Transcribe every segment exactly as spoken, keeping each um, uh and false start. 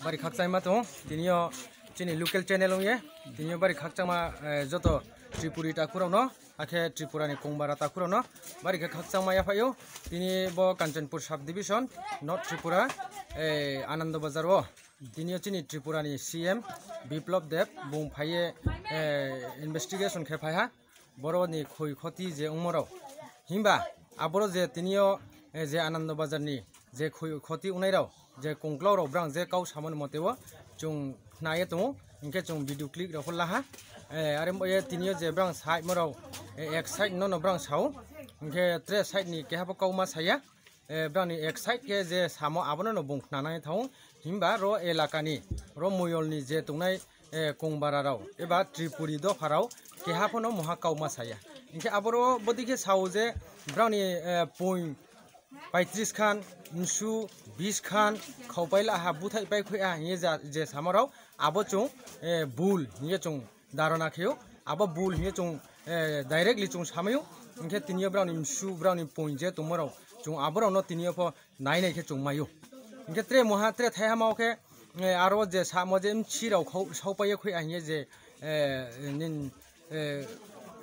Bari khakchangma tongo, tini o chini local channel wngye, tini o bari khakchangma, eh, joto Tripuri takhurokno, hakhe Tripurani kongbara takhurokno bari khe khakchangma yaphaio. Tini bo Kanchanpur sub division, North Tripura, eh, Anando Bazar o. Tini o chini Tripurani C M Biplab Deb bung phaiye, eh, investigation khe phaiha. Boroni khoi khoti je wngmorok. Himba aboro je tini o, eh, je Anando Bazar ni je khoi khoti wngnairok, je kongklau rok brang je kau samani mote o chwng khnaye tongo, hinkhe chwng video clip rok laha. Eh, are mo ye tini o je brang side morok, eh, ek side no no brang sao, hinkhe tre side ni keha bo kau ma saya. Eh, brang ni ek side khe je samo abono no bung khnanai thango, himba ro elaka ni, ro moyol ni je tongnai, eh, kongbara rok eba Tripuri dopha rok keha phano moha kau ma saya. Hinkhe aboro bodi khe sao je brang ni, eh, point paitris khan, msu bis khan, khaupai la ha, buthai pai khoi ha, hiye ja, je sama rok, abo chwng, eh, bul, hiye chwng dharana kheo, abo bul hiye chwng, eh, directly chwng samayo, hinkhe tiniyo brao ni msu, brao ni point je tongma rok, chwng abo rok no tiniyo pho nai nai khe chwng mayo. Hinkhe tre moha, tre thaiha ma o khe, eh, aro je samo je msi rok khau, sau pai ya khoi a hiye je, eh, nin, eh,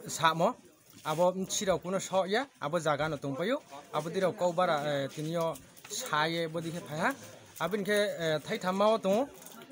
samo. Abo msi rok kuno so ya, abo jaga no tong paio, abo di rok kau bara, eh, tini o sa ye bodi khe phai ha. Aboni khe, eh, thaitham ma o tongo,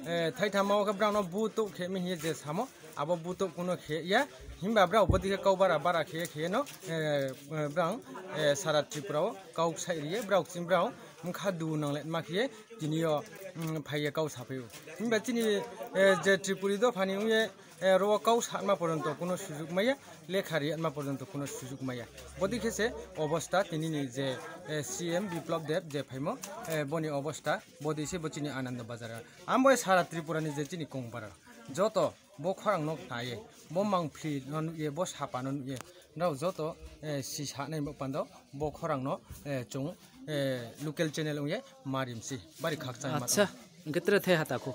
eh, thaitham ma o khe brang no butuk khe mi hiye je samo, abo butuk kuno khe ya, himba brao bodi khe kau bara bara khe khe no, eh, eh, brang, eh, sara Tripura o kau sai riye, brao chini brao mkha du nang le ma khe tini o, mm, phai ye kau sa phai o. Himba chini, eh, je Tripuri dopha ni wng ye, eh, ro kau sanma porjonto kuno sujuk maya, lekha riyatma porjonto kuno sujuk maya. Bodi khe se obosta tini ni je, eh, C M Biplab Deb je phaimo, eh, boni obosta bodi se bo chini Anando Bazar. Ambo sara Tripura ni je chini kongbara joto bo khorang no khnai ye, bo mangphli no nuh ye, bo sapa no nuh ye, nrao joto, eh, si sa nai bo pando. Bo khorang no, eh, chwng, eh, local channel wngye marimsi bari khakchang ma. Acha, hwnkhe tere the hata khu.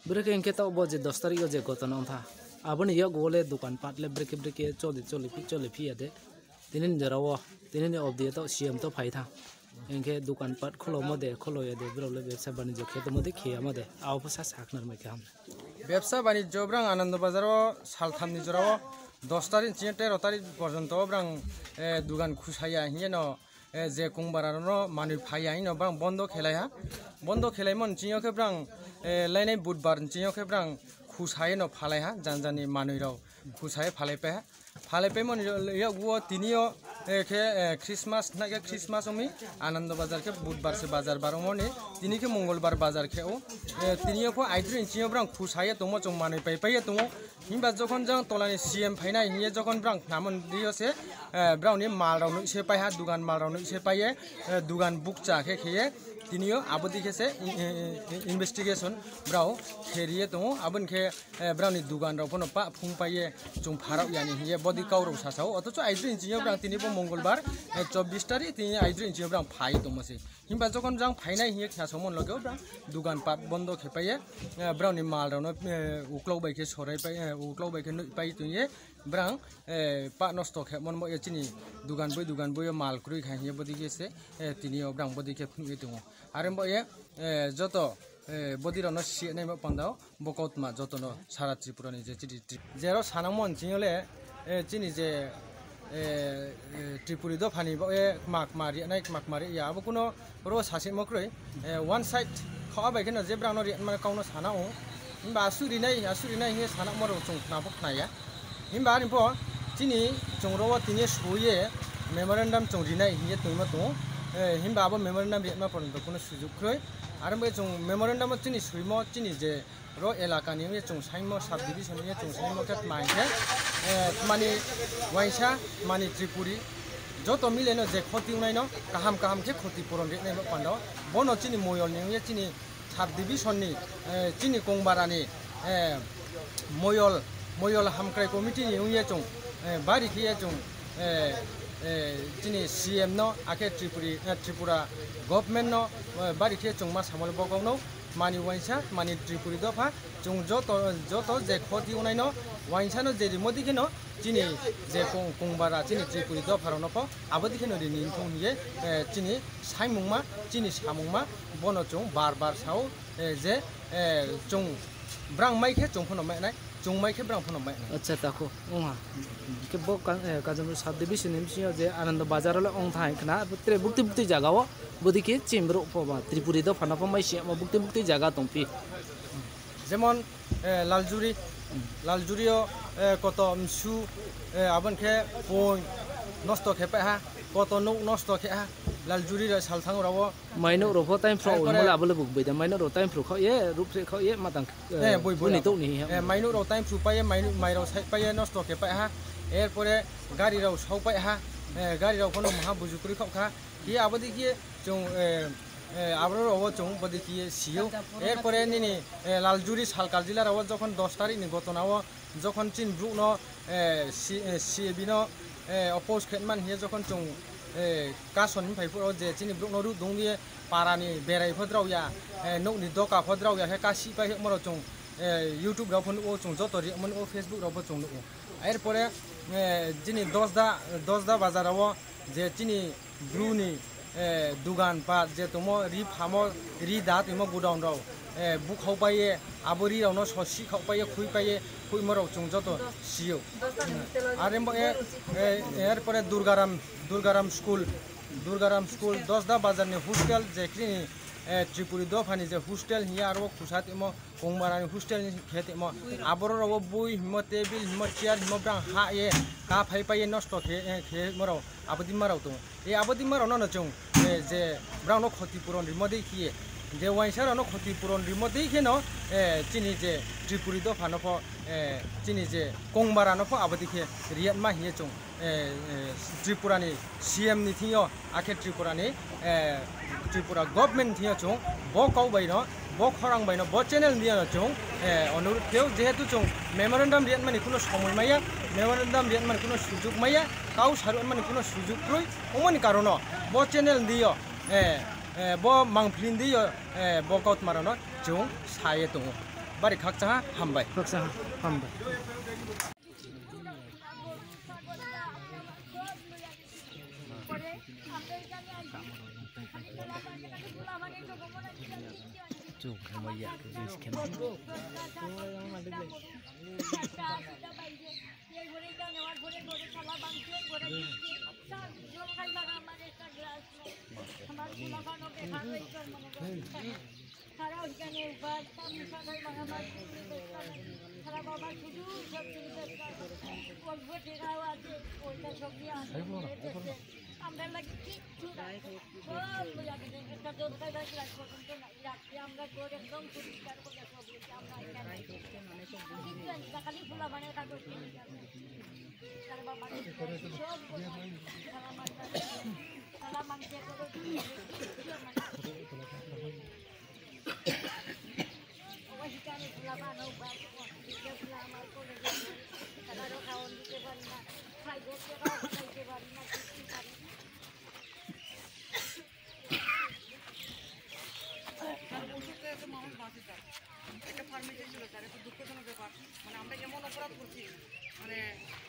Bwrwkhe hwnkhe tabuk bo je dos tarikh o je ghotona wngkha. Aboni yago le dukan pat le bwrwkhe bwrwkhe choli choli phi choli phi ya de. Tini ni jora o, tini ni obdi to C M to phai thang. Hwnkhe dukan pat kholomo de, kholo ya de, borok le bebsa banijyo khe tongmo de, khe ya ma de. Abo pha sa saknar mai khe ham. Bebsa banijyo brang Anando Bazar o saltham ni jora o dos tarikh ni chini tero tarikh porjonto brang, eh, dugan khusaya hiye no, eh, je kongbara rok no manwi phaiya hino bang bondo khelai ha. Bondo khelaimani chini o khe brang, eh, lainai budbar ni chini o khe brang khusai no phalai ha, jani jani manwi rok khusai phalai pai ha. Phalai pai mani yago tini o, eh, khe, eh, Christmas na khe Christmas wngmi Anando Bazar khe budbar se bazar bar wngmani, tini khe Mongolbar bazar khe o, eh, tini o pho aidri ni chini o brang khusai tongmo chwng manwi pai pai tongo. Himba jokhon jang tolani C M phainai hiye jokhon brang khnamon diyo se, eh, brang ni mal rok nui se paiha, dugan mal rok nui se paiye, eh, dugan bukcha khe kheye, tiniyo abo dikhe se, i-, i-, i-, investigation brao kheriye tongo, aboni khe, eh, brang ni dugan rok phano pa phung paiye chwng pharok yani hiye bodi kau rok sasao, othocho aidri ni chini o brang tini bo Mongolbar, eh, chobbish tarikh tini aidri ni chini o brang phai tongma se. Himba jokhon jang phainai hiye khna songmon loge o brang dugan pat bondo khe paiye, eh, brao ni mal rok no, eh, uklok bai khe sorai pai, eh, uklok bai khe nui pai tongye brang, eh, pa nosto khe mon bo ye chini dugan boi dugan boi o mal kwrwi kha hiye bodi khe se, eh, tini o brang bodi khe phunuk ye tongo. Are bo ye, eh, joto, eh, bodi rok no si nai ma panda o. Bo kautma jotono sara Tripura ni je chini tri-, jero sanangmon chini le, eh, chini je, eh, eh, Tripuri dophani bo, eh, kma kma ri nai, kma kma ri ya, abo kuno ro sasi mo kroi, eh, one side kha bai kheno je brang no ri mane kau no sana o, himba asu ri nai, asu ri nai he sana mo rok chwng khna bo khna ya. Himba ani bo chini chwng ro o tini suye memorandum chwng ri nai hiye tongma tongo, eh, himba abo memorandum ri ma porjonto kuno sujuk kroi, aro bo chwng memorandum o chini suimo chini je ro elaka ni wngye chwng saimo, sub division wngye chwng saimo khe tma hinkhe, eh, tmani waisa, tmani Tripuri, joto mile no je khoti wngnai no kaham kaham khe khoti puron rinai bo panda o. Bono chini moyol ni wngye chini sub division ni, eh, chini kongbara ni, eh, moyol, moyol hamkrai committee ni wngye chwng, eh, bari khe ye chwng, eh, eh, chini C M no akhe Tripuri, eh, Tripura government no, eh, bari khe chwng ma samol bokok no. Mani waisa, mani Tripuri dopha, Chwng joto, joto je khoti unaino wansano je rimo dikheno chini je kong-, kongbara chini Tripuri dopharokno pho abo dikheno rini wngthung hiye, eh, chini saimungma, chini samungma bono chwng bar bar sao, eh, je, eh, chwng brang mai khe chwng phano mai nai, chwng mai khe brang phano mai nai. Acha, tako wngha. Khe bo ka-, eh, Kanchanpur sub division ni bisingo je Ananda Bazar le wng thai khna, tre bukti bukti jaga o, bodi khe chini borok pho ba Tripuri dophano pho mai se ma bukti bukti jaga tong phi. Jemon, eh, Laljuri, Laljuri o, eh, koto msu, eh, aboni khe poi nosto khe paiha, koto nuk nosto khe ha, Laljuri rok salthang rok o. Mainok rok pho time phro Erpore mole abole buk bai da, mainok rok time phro khao ye, rup phre khao ye, matang, eh, Eh, boi, boi boni abo. Tok ni. Eh, mainok rok time phro pai ye, mainok, mai rok sai pai ye, nosto khe paiha. Erpore gari rok sau paiha, eh, gari rok phono maha buju kwrwi khao kha. Khe abodi khe chwng, eh, eh, abro rok o chwng bodi khe sio. Erpore nini, eh, Laljuri Salkar jila rok o jokhon dos tarikh ni gotona o jokhon chini borok no, eh, si-, eh, C A B no, eh, oppose khe man hiye jokhon chwng, eh, kason phai phuru je chini borok no ruk dung ye para ni berai pho drao ya, eh, nuk ni doka pho drao ya khe kasi pai moro chwng, eh, YouTube rok pho nuk o chwng joto ri mani o Facebook rok pho chwng nuk o. Erpore, eh, chini Dosda, Dosda bazar o je chini Bru ni, eh, dugan pat je tongmo ri phamo ri da tongmo godown rok, eh, bukhau pai ye abo ri rok no so si khao pai ye khui pai ye khuimo rok chwng joto sio. Are bo e, eh, erpore Durgaram, Durgaram school, Durgaram school Dosda bazar ni hostel je kini, eh, Tripuri dopha ni je hostel hiya aro khusa tongmo Kongbarani hostel ni khe tongmo. Aboro rogo bui himo, table himo, chair himo, brang ha ye, ka phai pai ye nosto khe, eh, khe morok, abodi marok tongo. E abodi marok no chwng, eh, je brang no khoti puron rimo dei khiye, je waisa rok no khoti puron rimo dei kheno, eh, chini je Tripuri dopha no pho, eh, chini je Kongbara no pho abodi khe riyat ma hiye chwng. Eh, eh, Tripura ni C M ni thing yo, akhe Tripura ni, eh, Tripura government ni thing yo chwng bo kok bai no, bo khorang bai no, bo channel ni thing yo chwng, eh, onurudh khe o, jehetu chwng memorandum riyat mani kuno somoi maya, memorandum riyat mani kuno sujuk maya, kau saru mani kuno sujuk kroi, omoni karon no bo channel ni thing yo, eh, eh, bo mangpili ni thing yo, eh, bo kautma rok no chwng saye tongo. Bari khakchangha hambai. Khakchangha hambai. তারা ওইখানে বাস, তার মুখে ধরে বাবা মাছ কিনে বেচতাম। তারা বাবা শুধু সব কিছু বেচতাম। অল্প টাকাও আছে, ওইটা সব নিয়ে আসে, নিয়ে গেছে। আমরা লাগি কিচ্ছু নাই। সব লইয়া গেছে। একটা জলপাই গাছ লাগাইছে। রাখছি, আমরা ঘর একদম পরিষ্কার করে সব রেখে আমরা এখানে। কিচ্ছু আনি না, খালি খোলা মানে কাগজ কিনে নিয়ে আসে। তার বাবা সব করে, তারা মাংস করে, কিচ্ছু আমার তার অসুস্থ হয়ে তো মানুষ বাঁচে, স্যার। একটা ফার্মেসি ছিল, স্যার, একটা দুঃখজনক ব্যাপার। মানে, আমরা এমন অপরাধ করছি, মানে,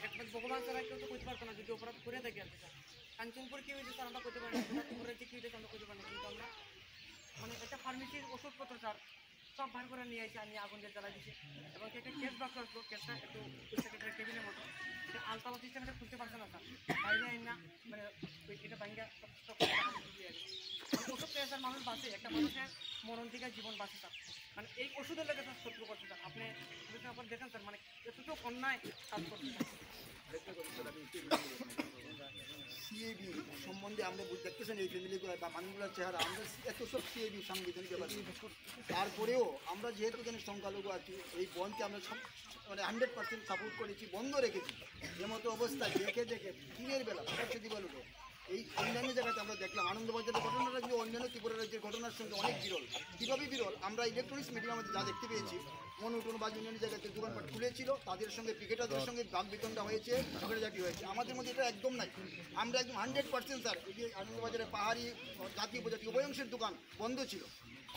একটা ভগবান ছাড়া কেউ তো করতে পারতো না, যদি অপরাধ করে থাকি আর কি, স্যার। কাঞ্চনপুর কি হয়েছে, স্যার, আমরা করতে পারি না। ত্রিপুরা রাজ্যে কি হয়েছে, আমরা করতে পারি না। কিন্তু আমরা, মানে, একটা ফার্মেসির ওষুধপত্র, স্যার, সব বার করে নিয়ে এসে আমি আগুন দিয়ে জ্বালাই দিছি। এবং একটা ক্যাশ বাক্স আসলো, ক্যাশটা একটু সেক্রেটারি কেবিনের মতো, এটা আলতালা সিস্টেম, এটা খুলতে পারছে না, স্যার। বাইরে আইন না, মানে, ওই এটা ভাঙ্গা সব, সব কিছু দিয়ে গেছে। মানে, ওষুধ খেয়ে, স্যার, মানুষ বাঁচে, একটা মানুষের মরণ থেকে জীবন বাঁচে, স্যার। মানে, এই ওষুধের লেগে, স্যার, শত্রু করছে, স্যার। আপনি, আপনি, স্যার, আবার দেখেন, স্যার, মানে, এতটুকু অন্যায় কাজ করছে, স্যার। সিএবি সম্বন্ধে আমরা বুঝ-, দেখতেছেন এই ফ্যামিলিগুলো বা মানুষগুলোর চেহারা, আমরা এত সব সিএবি সাংবিধানিক ব্যাপার। তারপরেও আমরা যেহেতু এখানে সংখ্যালঘু আছি, এই বনকে আমরা সব, মানে, হান্ড্রেড পার্সেন্ট সাপোর্ট করেছি, বন্ধ রেখেছি। যে মতো অবস্থা দেখে দেখে দিনের বেলা, প্রকাশ্যে দিবালোকে এই অন্যান্য জায়গাতে আমরা দেখলাম, আনন্দবাজারের ঘটনাটা কিন্তু অন্যান্য ত্রিপুরা রাজ্যের ঘটনার সঙ্গে অনেক বিরল। কীভাবে বিরল? আমরা ইলেকট্রনিক্স মিডিয়ার মধ্যে যা দেখতে পেয়েছি, মনু টনু বা ইউনিয়নের জায়গাতে দোকানপাট খুলেছিল, তাদের সঙ্গে পিকেটারদের সঙ্গে বাকবিতণ্ডা হয়েছে, ঝগড়াঝাটি হয়েছে। আমাদের মধ্যে এটা একদম নাই। আমরা একদম হান্ড্রেড পার্সেন্ট স্যার, এই যে আনন্দবাজারে পাহাড়ি জাতীয় উপজাতি উভয় অংশের দোকান বন্ধ ছিল,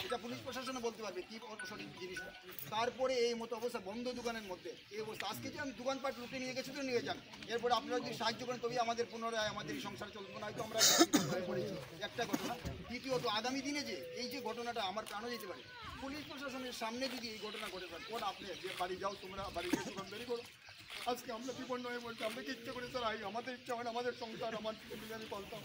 এটা পুলিশ প্রশাসনে বলতে পারবে কি সঠিক জিনিসটা। তারপরে এই মতো অবস্থা, বন্ধ দোকানের মধ্যে এই অবস্থা। আজকে যে আমি দোকানপাট লুটে নিয়ে গেছি তো নিয়ে যান, এরপরে আপনারা যদি সাহায্য করেন তবেই আমাদের পুনরায় আমাদের এই সংসার চলবে, না হয়তো আমরা একটা ঘটনা। দ্বিতীয়ত, আগামী দিনে যে এই যে ঘটনাটা আমার প্রাণও যেতে পারে, পুলিশ প্রশাসনের সামনে যদি এই ঘটনা ঘটে থাকে, কোন আপনি যে বাড়ি যাও, তোমরা বাড়ি গিয়ে দোকানদারি করো। আজকে আমরা বিপন্ন হয়ে বলছি, আমরা কিচ্ছু করে স্যার, আই আমাদের ইচ্ছা হয় না, আমাদের সংসার, আমার ফ্যামিলি আমি পালতাম।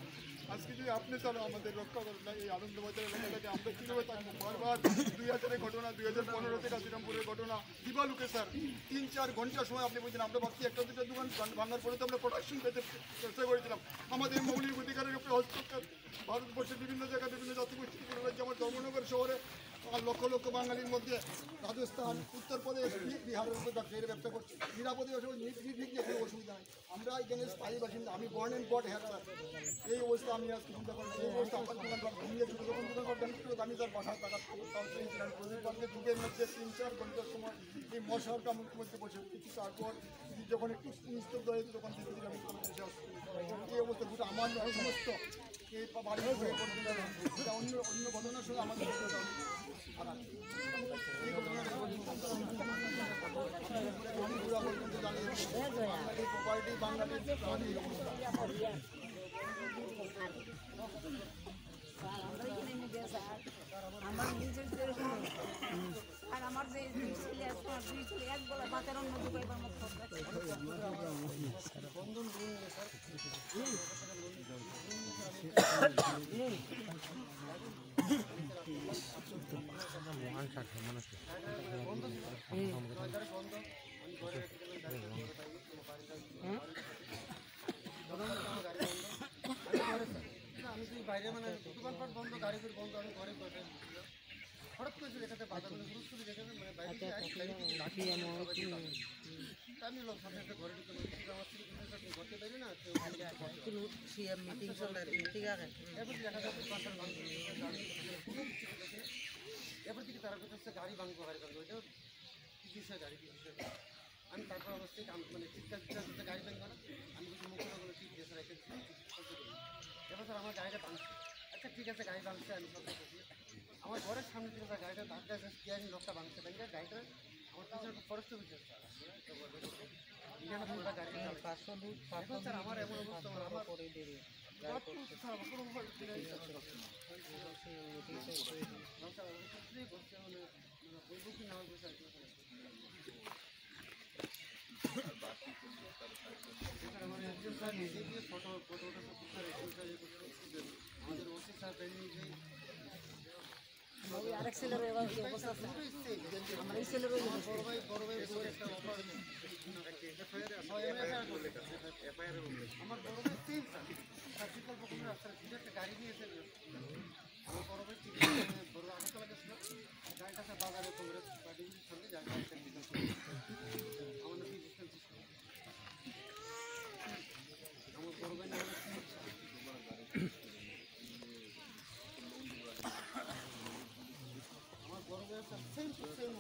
আজকে যদি আপনি স্যার আমাদের রক্ষা করেন না, এই আনন্দবাজার এলাকাটাকে আমরা কীভাবে থাকবো? বারবার দুই হাজারের ঘটনা, দুই হাজার পনেরো থেকে শ্রীরামপুরের ঘটনা, দিবালুকে স্যার তিন চার ঘন্টা সময় আপনি বলছেন, আমরা ভাবছি একটা দুটো দোকান ভাঙ-, ভাঙার পরে তো আমরা প্রোটেকশন পেতে চেষ্টা করেছিলাম। আমাদের মৌলিক অধিকারের উপরে হস্তক্ষেপ, ভারতবর্ষের বিভিন্ন জায়গায় বিভিন্ন জাতিগোষ্ঠীর উপরে রয়েছে। আমার ধর্মনগর শহরে আর লক্ষ লক্ষ বাঙালির মধ্যে রাজস্থান, উত্তরপ্রদেশ, বি-, বিহারের উপরে ব্যবসায়ীরা ব্যবসা করছে। নিরাপদে ব্যবসা করছে, নির্ভীক নিয়ে কোনো অসুবিধা নেই। আমরা এখানে স্থায়ী বাসিন্দা, আমি born and brought here sir. এই অবস্থা আমি আজকে চিন্তা করছি, এই অবস্থা আমার দোকান ভাঙিয়ে দিল। যখন দোকান ভাঙিয়ে দিল, আমি তার বাসায় টাকা তাও সেই ছিলাম। প্রদীপ পালকে যুগের মধ্যে তিন চার ঘন্টার সময় এই মশার কামড়ের মধ্যে বসে রয়েছি। তারপর যখন একটু নিস্তব্ধ হয়েছে, তখন ধীরে ধীরে আমি চলে এসে আসছি। এই অবস্থা গোটা আমার নয়, সমস্ত এই বাড়ি ঘুরে পড়তে লাগে। এটা অন্য, অন্য ঘটনার সঙ্গে আমাদের ঘটনা অনেক খারাপ। এই ঘটনাটা আমি পুরা পর্যন্ত জানিয়ে দিই। এই প্রপার্টি বাঙালির প্রাণী অবস্থা। স্যার, আমরা এখানে নিয়ে গেছে, স্যার। আমার নিজের যে, স্যার, আমার যে দুই ছেলে আছে, আমার দুই ছেলে এক বেলা ভাতের অন্ন জোগাইবার মতো অবস্থা। আমি তুই বাইরে মানে দোকানপাট বন্ধ, গাড়ি ঘোড়া বন্ধ, আমি ঘরে বসে আছি। হঠাৎ করে চলে এখানে বাজার মানে হুড়ুস করে যেখানে মানে বাইরে আচ্ছা, গিয়ে আচ্ছা, আছি, ঠিক বাইরে আছে। গিয়ে কি এমন কি? তা আমি লোক সাথে সাথে ঘরে ঢুকে বলছি, "ঠিক আমার ছেলে কোথায় আছে? আপনি ঘর থেকে বাইরে না?" তো আচ্ছা, আচ্ছা, কোনো সিএম মিটিং চলে আর কি, ঠিক আছে। এরপর দেখা যাচ্ছে দোকানপাট বন্ধ হয়ে গেছে, গাড়ি কোনো কিছু করতেছে না। এরপর থেকে তারা করতেছে গাড়ি ভাঙবো, গাড়ি ভাঙবো। এটা কি বিষয় গাড়ি, কি বিষয়? আমি তারপর অবশ্যই কাম, মানে, চিৎকার চিৎকার করতে গাড়ি বের করে আমি কিছু মুখে বলে ঠিক আছে, রেখে দিচ্ছি, সহ্য করি। এবার স্যার আমার গাড়িটা ভাঙছে। আচ্ছা, ঠিক আছে, গাড়ি ভাঙছে, আমি সহ্য করছি। আমার ঘরের সামনে থেকে স্যার গাড়িটা ধাক্কা এসে স্টিয়ারিং লকটা ভাঙছে, ভেঙে গাড়িটা আমার পিছনে একটা ফরেস্ট অফিস আছে, স্যার। এখানে পুরোটা গাড়ি চালায়। পাঁচশো দুধ, এখন স্যার আমার এমন অবস্থা, আমার করে দেবে। স্যার, আমার কোনো উপায় নেই, স্যার। স্যার, আমার কিছুই করছে, মানে, মানে, বলবো কি না বলবো, স্যার, স্যার, আমার একজন স্যার নিজে গিয়ে ফটো, ফটো, ফটো স্যার, একজন স্যার ইয়ে করছে। আমাদের ওসি স্যার বেরিয়ে গিয়ে ওই আরেক ছেলের এবার কি অবস্থা, স্যার? দুটোই সেম। আমার এই ছেলেরও এই অবস্থা। বড় ভাই, বড় ভাই বলে একটা অপরাধ। এফআইআর আছে, এফআইআর। আমার বড় ভাই সেম স্যার। স্যার, বিকল্প কোনো রাস্তা নেই। দুটো একটা গাড়ি নিয়ে এসে আমার বড় ভাই ঠিক আছে, বড় ভাই আগরতলা গেছিল। গাড়িটা স্যার বাজারে কংগ্রেস পার্টির সঙ্গে যায়, গাড়িটা ঠিক আছে। আমার নাকি ডিস্টেন্স আমার বড় ভাই নাম হচ্ছে, আমার বড় ভাই একটা সেম টু সেম।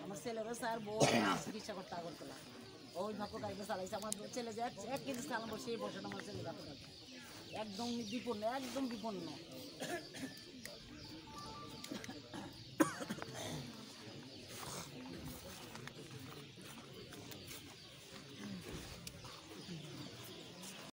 আমার ছেলেরও স্যার বউ চিকিৎসা করতে আগরতলা। ওই ভাগ্য গাড়িটা চালাইছে। আমার ছেলে যে এক, এক কেজি চালান বসে, এই বছর আমার ছেলে ভাগ্য গাড়ি। একদম বিপন্ন, একদম বিপন্ন।